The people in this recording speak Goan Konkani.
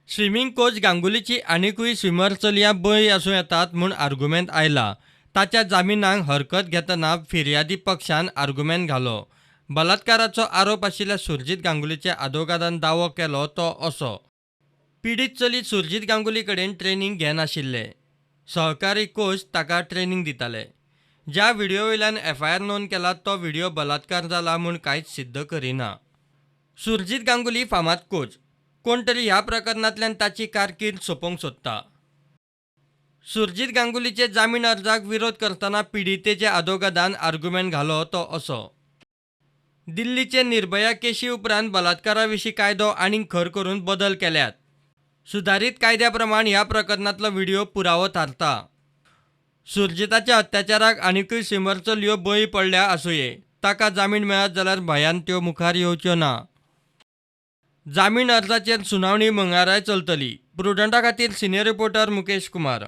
स्विमींग कोच गांगुलीची आनिकूय स्विमर चलयां बळी आसूं येतात म्हूण आर्गुमेंत आयला. ताच्या जामिनाक हरकत घेतना फिर्यादी पक्षान आर्गुमेंत घालो. बलात्काराचो आरोप आशिल्ल्या सुरजीत गांगुलीच्या आदोगादान दावो केलो तो असो, पिडीत चली सुरजीत गांगुली कडेन ट्रेनींग घेनाशिल्लें. सहकारी कोच ताका ट्रेनींग दिताले. ज्या व्हिडियो वयल्यान एफआयआर नोंद केला तो व्हिडियो बलात्कार जाला म्हूण कांयच सिद्ध करिना. सुरजीत गांगुली फामाद कोच. कोण तरी ह्या प्रकरणांतल्यान ताची कारकीर्द सोंपोवंक सोदता. सुरजीत गांगुलीचे जामीन अर्जाक विरोध करतना पिडितेच्या आदोगादान आर्गुमेंत घालो तो असो, दिल्लीचे निर्भया केशी उपरांत बलात्कारा विशीं कायदो आनीक खर करून बदल केल्यात. सुदारीत कायद्या प्रमाण ह्या प्रकरणांतलो व्हिडियो पुरावो थारता. सुरजिताच्या अत्याचाराक आनिकूय स्विमर चलयो बळी पडल्या आसुये. ताका जामीन मेळत जाल्यार भंयान त्यो मुखार येवच्यो ना. जामीन अर्जाचेर सुनावणी मंगळाराय चलतली. प्रुडंटा खातीर सिनियर रिपोर्टर मुकेश कुमार.